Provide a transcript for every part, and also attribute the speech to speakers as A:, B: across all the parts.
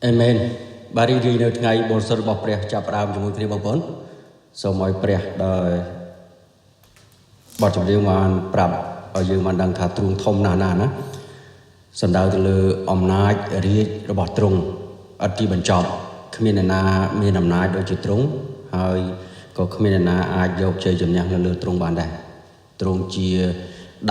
A: អេមែនបាទរីករាយនៅថ្ងៃបរិសុទ្ធរបស់ព្រះចាប់ផ្ដើមជាមួយគ្នាបងប្អូនសូមឲ្យព្រះដោយបទចម្រៀងបានប្រាប់ឲ្យយើងបានដឹងថាទ្រង់ធំណាស់ណាណាសំដៅទៅលើអំណាចរាជរបស់ទ្រង់ឥតទីបញ្ចប់គ្មានអ្នកណាមានអំណាចដូចជាទ្រង់ហើយក៏គ្មានអ្នកណាអាចយកជ័យជំនះនៅលើទ្រង់បានដែរទ្រង់ជា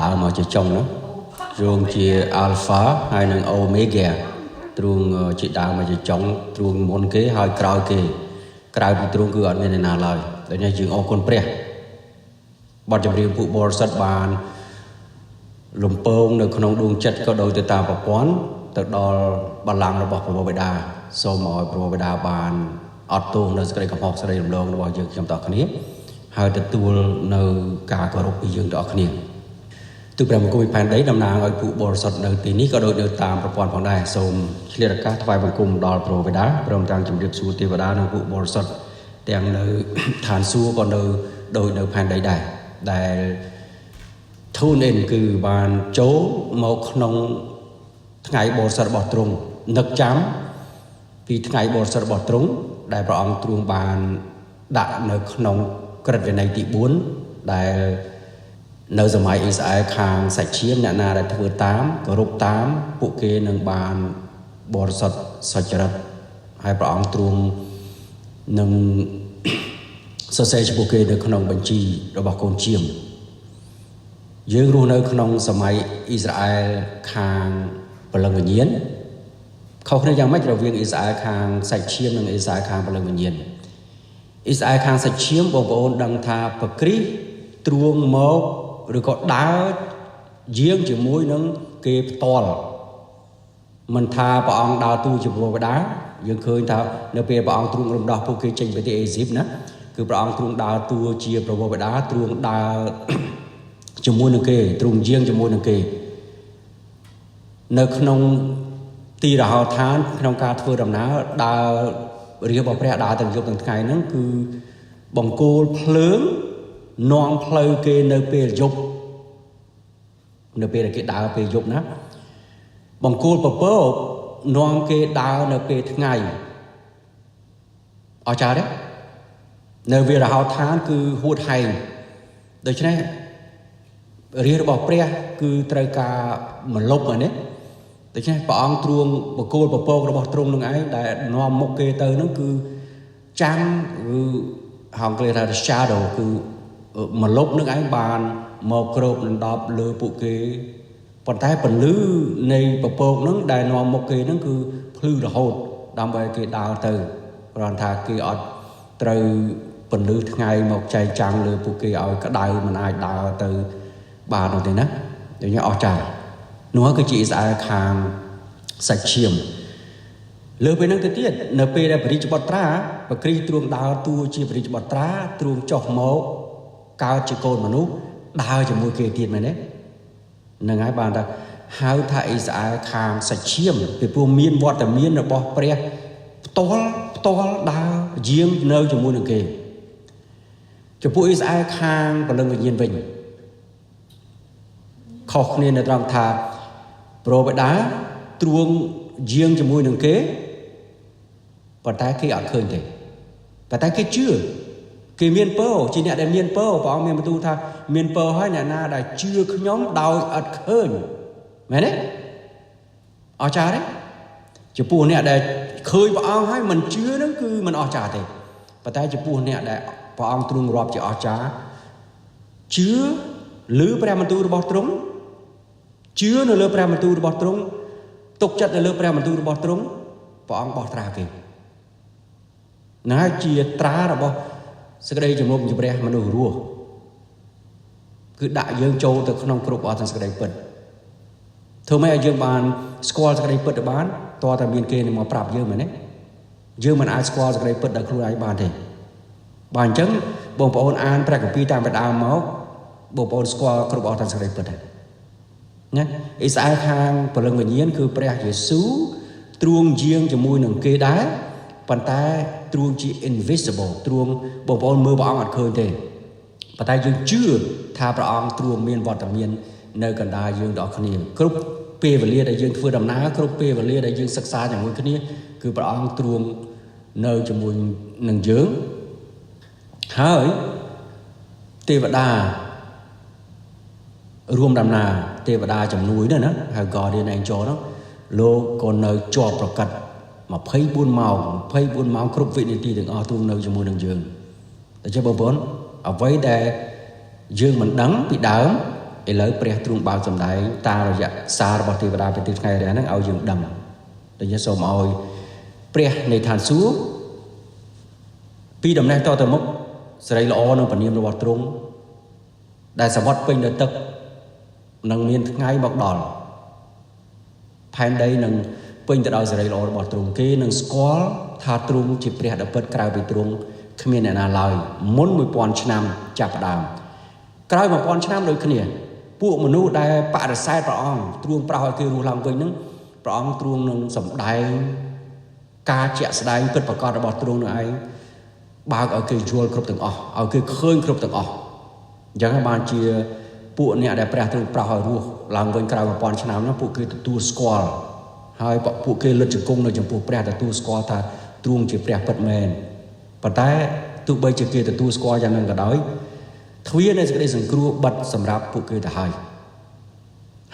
A: ដើមមកជាចុងណាទ្រង់ជា Alpha ហើយនិង Omega ទ្រង់ជាដើមមកជាចុងទ្រង់មុនគេហើយក្រោយគេក្រៅពីទ្រង់គឺអត់មានអ្នកណាឡើយដូច្នេះយើងអរគុណព្រះបទចម្រៀងពួកបរិសុទ្ធបានលំពងនៅក្នុងដួងចិត្តក៏ដូចទៅតាមប្រព័ន្ធទៅដល់បល្ល័ង្ករបស់ព្រះបិតាសូមឲ្យព្រះបិតាបានអត់ទោសនៅសេចក្តីកំហុសសេចក្តីរំលងរបស់យើងខ្ញុំទាំងអស់គ្នាហើយទទួលនៅការគោរពពីយើងទាំងអស់គ្នាទូព្រះបង្គំពីផែនដីតំណាងឲ្យពួកបរិសុទ្ធនៅទីនេះក៏ដូចនៅតាមប្រព័ន្ធផងដែរសូមឆ្លៀតឱកាសថ្វាយបង្គំដល់ព្រះបិតាព្រមទាំងជម្រាបសួរទេវតានិងពួកបរិសុទ្ធទាំងនៅឋានសួគ៌ក៏នៅដូចនៅផែនដីដែរដែល tune in គឺបានចូលមកក្នុងថ្ងៃបរិសុទ្ធរបស់ទ្រង់នឹកចាំពីថ្ងៃបរិសុទ្ធរបស់ទ្រង់ដែលព្រះអង្គទ្រង់បានដាក់នៅក្នុងក្រឹតវិន័យទី4ដែលនៅសម័យអ៊ីស្រាអែលខាងសាច់ឈាមអ្នកណាដែលធ្វើតាមគោរពតាមពួកគេនឹងបានបរិសុទ្ធសុចរិតហើយព្រះអង្គទ្រង់នឹងសរសេរចំពោះគេនៅក្នុងបញ្ជីរបស់កូនជាមយើងរស់នៅក្នុងសម័យអ៊ីស្រាអែលខាងព្រលឹងវិញ្ញាណខុសគ្នាយ៉ាងម៉េចរវាងអ៊ីស្រាអែលខាងសាច់ឈាមនិងអ៊ីស្រាអែលខាងព្រលឹងវិញ្ញាណអ៊ីស្រាអែលខាងសាច់ឈាមបងប្អូនដឹងថាព្រះគ្រីស្ទទ្រួងមកឬក៏ដើរយាងជាមួយនឹងគេផ្ទាល់មិនថាព្រះអង្គដើរតួជាព្រះបិតាយើងឃើញថានៅពេលព្រះអង្គទ្រង់រំដោះពួកគេចេញពីប្រទេសអេស៊ីបណាគឺព្រះអង្គទ្រង់ដើរតួជាព្រះបិតាទ្រង់ដើរជាមួយនឹងគេទ្រង់យាងជាមួយនឹងគេនៅក្នុងទីរហោឋានក្នុងការធ្វើដំណើរដើររារបស់ព្រះដើរទាំងយប់ទាំងថ្ងៃហ្នឹងគឺបង្គោលភ្លើងនាំផ្លូវគេនៅពេលយប់នៅពេលដែលគេដើរពេលយប់ណាបង្គោលពពកនាំគេដើរនៅពេលថ្ងៃអស្ចារ្យទេនៅវារហោឋានគឺហួតហែងដូច្នេះរារបស់ព្រះគឺត្រូវការមលុបអានេះដូច្នេះព្រះអង្គទ្រង់បកគោលពពករបស់ទ្រង់នឹងឯងដែលនាំមុខគេទៅនឹងគឺចាំងគឺហៅគេថា shadow គឺមលុបនឹងឯងបានមកគ្របដណ្ដប់លើពួកគេប៉ុន្តែពន្លឺនៃពពកនឹងដែលនាំមុខគេនឹងគឺភ្លឺរហូតដើម្បីគេដើរទៅគ្រាន់ថាគេអត់ត្រូវពន្លឺថ្ងៃមកចែកចាំងលើពួកគេឲ្យក្តៅមិនអាចដើរទៅបាននោះទេណាដូច្នេះអស្ចារ្យនោះគឺជាអ៊ីស្រាអែលខាងសាច់ឈាមលើពេលហ្នឹងទៅទៀតនៅពេលដែលព្រះរាជបុត្រាព្រះគ្រីស្ទទ្រង់ដើរតួជាព្រះរាជបុត្រាទ្រង់ចុះមកកើតជាកូនមនុស្សដើរជាមួយគេទៀតមែនទេហ្នឹងហើយបានថាហៅថាអ៊ីស្រាអែលខាងសាច់ឈាមពីព្រោះមានវត្តមានរបស់ព្រះផ្ទាល់ផ្ទាល់ដើរយាងនៅជាមួយនឹងគេចំពោះអ៊ីស្រាអែលខាងព្រលឹងវិញ្ញាណវិញខុសគ្នានៅត្រង់ថាព្រះបិតាទ្រង់យាងជាមួយនឹងគេប៉ុន្តែគេអត់ឃើញទេប៉ុន្តែគេជឿគេមានពរជាអ្នកដែលមានពរព្រះអង្គមានបន្ទូលថាមានពរហើយអ្នកណាដែលជឿខ្ញុំដោយអត់ឃើញមែនទេអស្ចារ្យទេចំពោះអ្នកដែលឃើញព្រះអង្គហើយមិនជឿនឹងគឺមិនអស្ចារ្យទេប៉ុន្តែចំពោះអ្នកដែលព្រះអង្គទ្រង់រាប់ជាអស្ចារ្យជឿឬព្រះបន្ទូលរបស់ទ្រង់ជឿនៅលើព្រះបន្ទូលរបស់ទ្រង់ទុកចិត្តនៅលើព្រះបន្ទូលរបស់ទ្រង់ព្រះអង្គបោះត្រាគេណាជាត្រារបស់សេចក្តីជំនុំជម្រះមនុស្សរស់គឺដាក់យើងចូលទៅក្នុងគ្រប់អស់ទាំងសេចក្តីពិតធ្វើម៉េចឲ្យយើងបានស្គាល់សេចក្តីពិតទៅបានតើតែមានគេនឹងមកប្រាប់យើងមែនទេយើងមិនអាចស្គាល់សេចក្តីពិតដោយខ្លួនឯងបានទេបើអញ្ចឹងបងប្អូនអានព្រះគម្ពីរតាមពីដើមមកបងប្អូនស្គាល់គ្រប់អស់ទាំងសេចក្តីពិតហើយណាអ៊ីស្រាអែលខាងព្រលឹងវិញ្ញាណគឺព្រះយេស៊ូវទ្រង់យាងជាមួយនឹងគេដែរប៉ុន្តែទ្រង់ជា invisible ទ្រង់បងប្អូនមើលព្រះអង្គអត់ឃើញទេប៉ុន្តែយើងជឿថាព្រះអង្គទ្រង់មានវត្តមាននៅកណ្ដាលយើងទាំងអស់គ្នាគ្រប់ពេលវេលាដែលយើងធ្វើដំណើរគ្រប់ពេលវេលាដែលយើងសិក្សាជាមួយគ្នា គឺព្រះអង្គទ្រង់នៅជាមួយនឹងយើងហើយទេវតារួមដំណើរទេវតាជំនួយនោះណាហៅ Guardian Angel នោះលោកក៏នៅជាប់ប្រកាស24ម៉ោង24ម៉ោងគ្រប់វិនាទីទាំងអស់ទ្រង់នៅជាមួយនឹងយើងតែចេះបងប្អូនអ្វីដែលយើងមិនដឹងពីដើមឥឡូវព្រះទ្រង់បើកសម្ដែងតាមរយៈសាររបស់ទេវតាប្រទីថ្ងៃរះហ្នឹងឲ្យយើងដឹងតែយើងសូមឲ្យព្រះនៃឋានសួគ៌ពីដំណេះតទៅមុខសេរីល្អនឹងពនាមរបស់ទ្រង់ដែលសមុទ្រពេញដោយទឹកនឹងមានថ្ងៃមកដល់ផែនដីនឹងពេញទៅដោយសេរីល្អរបស់ទ្រង់គេនឹងស្គាល់ថាទ្រង់ជាព្រះដ៏ពិតក្រៅពីទ្រង់គ្មានអ្នកណាឡើយមុន1000ឆ្នាំចាប់ផ្ដើមក្រោយ1000ឆ្នាំដូចគ្នាពួកមនុស្សដែលបដិសេធព្រះអង្គទ្រង់ប្រោសឲ្យគេរស់ឡើងវិញហ្នឹងព្រះអង្គទ្រង់នឹងសម្ដែងការជាក់ស្ដែងពិតប្រាកដរបស់ទ្រង់នឹងឯងបើកឲ្យគេយល់គ្រប់ទាំងអស់ឲ្យគេឃើញគ្រប់ទាំងអស់អញ្ចឹងបានជាពួកអ្នកដែលព្រះទ្រង់ប្រោសឲ្យរស់ឡើងវិញក្រោយ1000ឆ្នាំនោះពួកគេទទួលស្គាល់ហើយពួកគេលិតជង្គង់នៅចំពោះព្រះទទួលស្គាល់ថាទ្រង់ជាព្រះពិតមែនប៉ុន្តែទោះបីជាគេទទួលស្គាល់យ៉ាងนั้นក៏ដោយទ្វារនៃសេចក្តីសង្គ្រោះបិទសម្រាប់ពួកគេទៅហើយ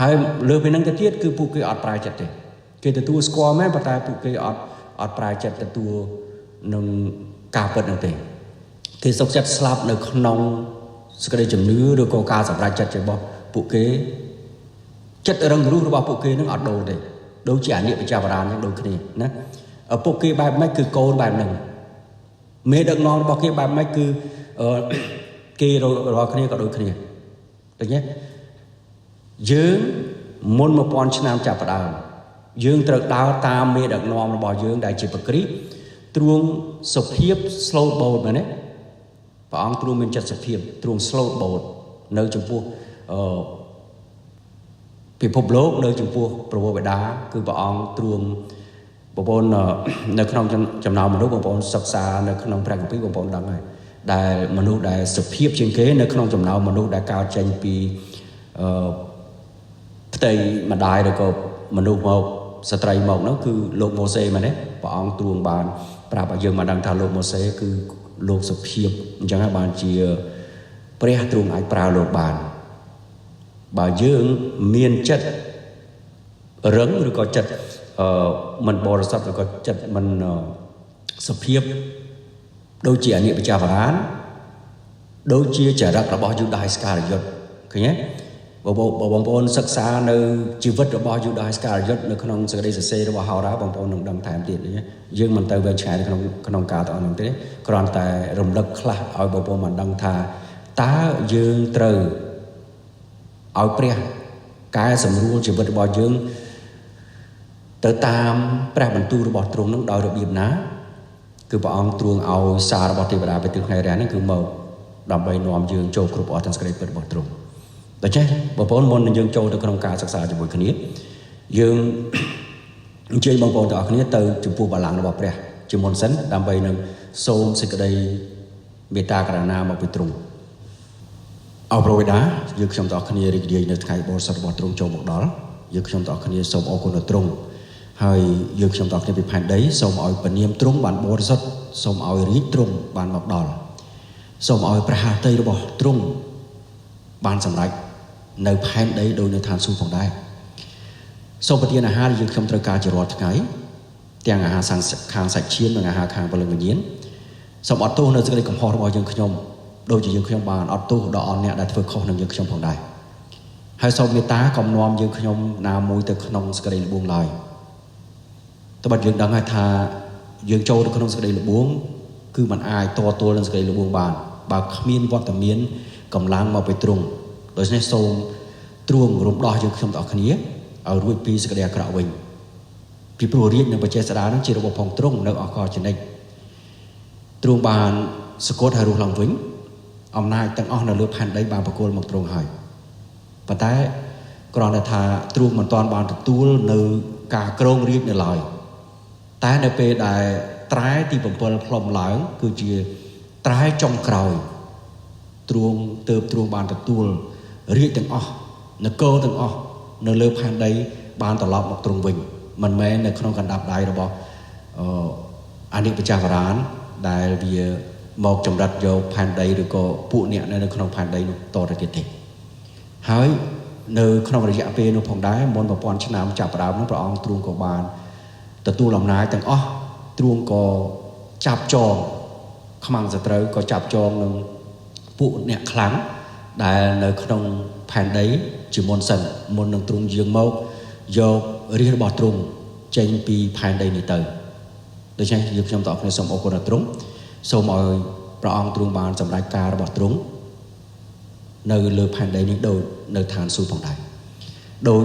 A: ហើយលើពីនឹងទៅទៀតគឺពួកគេអត់ប្រែចិត្តទេគេទទួលស្គាល់មែនប៉ុន្តែពួកគេអត់ប្រែចិត្តទទួលនឹងការពិតនឹងទេគេសុខចិត្តស្លាប់នៅក្នុងសេចក្តីជំនឿឬក៏ការសម្រេចចិត្តរបស់ពួកគេចិត្តរឹងរូសរបស់ពួកគេនឹងអត់ដូរទេដូចជាអនិច្ចបរានដូចគ្នាណាឪពុកគេបែបម៉េចគឺកូនបែបហ្នឹងមេដឹកនាំរបស់គេបែបម៉េចគឺគេរាល់គ្នាក៏ដូចគ្នាឃើញទេយើងមុន1000ឆ្នាំចាប់ផ្ដើមយើងត្រូវដើរតាមមេដឹកនាំរបស់យើងដែលជាព្រះគ្រីស្ទទ្រង់សុភាព slow boat មែនទេព្រះអង្គទ្រង់មានចិត្តសុភាពទ្រង់ slow boat នៅចំពោះពិភពលោកនៅចំពោះព្រះវរបិតាគឺព្រះអង្គទ្រង់បងប្អូននៅក្នុងចំណោមមនុស្សបងប្អូនសិក្សានៅក្នុងព្រះគម្ពីរបងប្អូនដឹងហើយដែលមនុស្សដែលសុភាពជាងគេនៅក្នុងចំណោមមនុស្សដែលកើតចេញពីផ្ទៃម្ដាយឬក៏មនុស្សមកស្ត្រីមកនោះគឺលោកម៉ូសេមែនទេព្រះអង្គទ្រង់បានប្រាប់ឲ្យយើងមកដឹងថាលោកម៉ូសេគឺលោកសុភាពអញ្ចឹងហើយបានជាព្រះទ្រង់អាចប្រើលោកបានបើយើងមានចិត្តរឹងឬក៏ចិត្តមិនបរិសុទ្ធឬក៏ចិត្តមិនសុភាពដូចជាអនិច្ចបរានដូចជាចរិតរបស់យូដាសស្ការីយ៉ុតឃើញទេបងប្អូនសិក្សានៅជីវិតរបស់យូដាសស្ការីយ៉ុតនៅក្នុងសេចក្តីសរសេររបស់ហោរាបងប្អូននឹងដឹងថែមទៀតយើងមិនទៅវែងឆ្ងាយនៅក្នុងការទាំងអស់នោះទេគ្រាន់តែរំលឹកខ្លះឲ្យបងប្អូនបានដឹងថាតើយើងត្រូវឲ្យព្រះកែសម្រួលជីវិតរបស់យើងទៅតាមព្រះបន្ទូលរបស់ទ្រង់នឹងដោយរបៀបណាគឺព្រះអង្គទ្រង់ឲ្យសាររបស់ទេវតាទៅថ្ងៃរះនេះគឺមកដើម្បីនាំយើងចូលគ្រប់អស់ទាំងសេចក្តីពិតរបស់ទ្រង់ដូច្នេះបងប្អូនមុននឹងយើងចូលទៅក្នុងការសិក្សាជាមួយគ្នាយើងអញ្ជើញបងប្អូនទាំងអស់គ្នាទៅចំពោះបល្ល័ង្ករបស់ព្រះជាមុនសិនដើម្បីនឹងសូមសេចក្តីមេត្តាករុណាមកពីទ្រង់អរព្រះបិតាយើងខ្ញុំទាំងអស់គ្នារីករាយនៅថ្ងៃបរិសុទ្ធរបស់ទ្រង់ចូលមកដល់យើងខ្ញុំទាំងអស់គ្នាសូមអរគុណដល់ទ្រង់ហើយយើងខ្ញុំទាំងអស់គ្នាពីផែនដីសូមឲ្យព្រះនាមទ្រង់បានបរិសុទ្ធសូមឲ្យរាជទ្រង់បានមកដល់សូមឲ្យព្រះហឫទ័យរបស់ទ្រង់បានសម្រេចនៅផែនដីដោយនៅឋានសួគ៌ផងដែរសូមប្រទានអាហារយើងខ្ញុំត្រូវការជារាល់ថ្ងៃទាំងអាហារខាងសាច់ឈាមនិងអាហារខាងព្រលឹងវិញ្ញាណសូមអត់ទោសនៅសេចក្តីកំហុសរបស់យើងខ្ញុំដូចជាយើងខ្ញុំបានអត់ទោសដល់អស់អ្នកដែលធ្វើខុសនឹងយើងខ្ញុំផងដែរហើយសូមមេត្តាកុំនាំយើងខ្ញុំណាមួយទៅក្នុងសេចក្តីល្បួងឡើយត្បិតយើងដឹងហើយថាយើងចូលទៅក្នុងសេចក្តីល្បួងគឺมันអាចតទល់នឹងសេចក្តីល្បួងបានបើគ្មានវត្តមានកម្លាំងមកពីទ្រង់ដូច្នេះសូមទ្រង់រំដោះយើងខ្ញុំទាំងអស់គ្នាឲ្យរួចពីសេចក្តីអាក្រក់វិញពីព្រោះរាជនិងបច្ចេស្តានឹងជារបស់ផងទ្រង់នៅអកលជានិច្ចទ្រង់បានសគត់ឲ្យរស់ឡើងវិញអំណាចទាំងអស់នៅលើផែនដីបានប្រគល់មកទ្រង់ហើយប៉ុន្តែគ្រាន់តែថាទ្រង់មិនទាន់បានទទួលនៅការគ្រងរាជនៅឡើយតែនៅពេលដែលត្រែទី7ផ្លុំឡើងគឺជាត្រែចុងក្រោយទ្រង់ទើបទ្រង់បានទទួលរាជទាំងអស់នគរទាំងអស់នៅលើផែនដីបានត្រឡប់មកទ្រង់វិញមិនមែននៅក្នុងកណ្ដាប់ដៃរបស់ អនិបច្ចាវរានដែលវាមកចម្រិតយកផែនដីឬក៏ពួកអ្នកនៅក្នុងផែនដីនោះតទៅទៀតទេហើយនៅក្នុងរយៈពេលនោះផងដែរមុន1000ឆ្នាំចាប់ផ្ដើមនោះព្រះអង្គទ្រង់ក៏បានទទួលអំណាចទាំងអស់ទ្រង់ក៏ចាប់ចងខ្មាំងសត្រូវក៏ចាប់ចងនឹងពួកអ្នកខ្លាំងដែលនៅក្នុងផែនដីជាមុនសិនមុននឹងទ្រង់យាងមកយករាជរបស់ទ្រង់ចេញពីផែនដីនេះទៅដូច្នេះយើងខ្ញុំទាំងអស់គ្នាសូមអរគុណដល់ទ្រង់សូមឲ្យព្រះអង្គទ្រង់បានសម្រេចការរបស់ទ្រង់នៅលើផែនដីនេះដូចនៅឋានសួគ៌ផងដែរដូច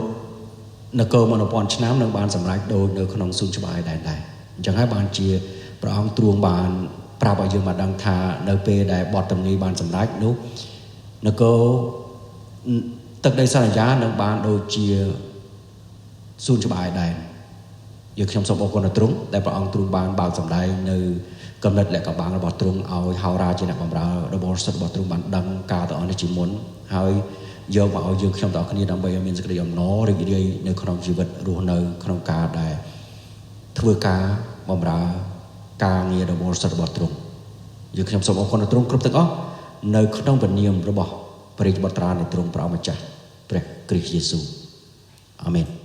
A: នគរមុន1000ឆ្នាំនឹងបានសម្រេចដូចនៅក្នុងសួនច្បារដែរអញ្ចឹងហើយបានជាព្រះអង្គទ្រង់បានប្រាប់ឲ្យយើងបានដឹងថានៅពេលដែលបទទំនាយបានសម្រេចនោះនគរទឹកដីសន្យានឹងបានដូចជាសួនច្បារដែរយើងខ្ញុំសូមអរគុណដល់ទ្រង់ដែលព្រះអង្គទ្រង់បានបើកសម្ដែងនៅកំណត់លក្ខបាំងរបស់ទ្រង់ឲ្យហោរាជាអ្នកបម្រើរបស់សិទ្ធិរបស់ទ្រង់បានដឹងការទាំងអស់នេះជាមុនហើយយកមកឲ្យយើងខ្ញុំទាំងអស់គ្នាដើម្បីឲ្យមានសេចក្តីអំណររីករាយនៅក្នុងជីវិតរស់នៅក្នុងការដែលធ្វើការបម្រើការងាររបស់សិទ្ធិរបស់ទ្រង់យើងខ្ញុំសូមអរគុណដល់ទ្រង់គ្រប់ទាំងអស់នៅក្នុងព្រះនាមរបស់ព្រះរាជបុត្រានៃទ្រង់ព្រះអម្ចាស់ព្រះគ្រីស្ទយេស៊ូវអាមែន។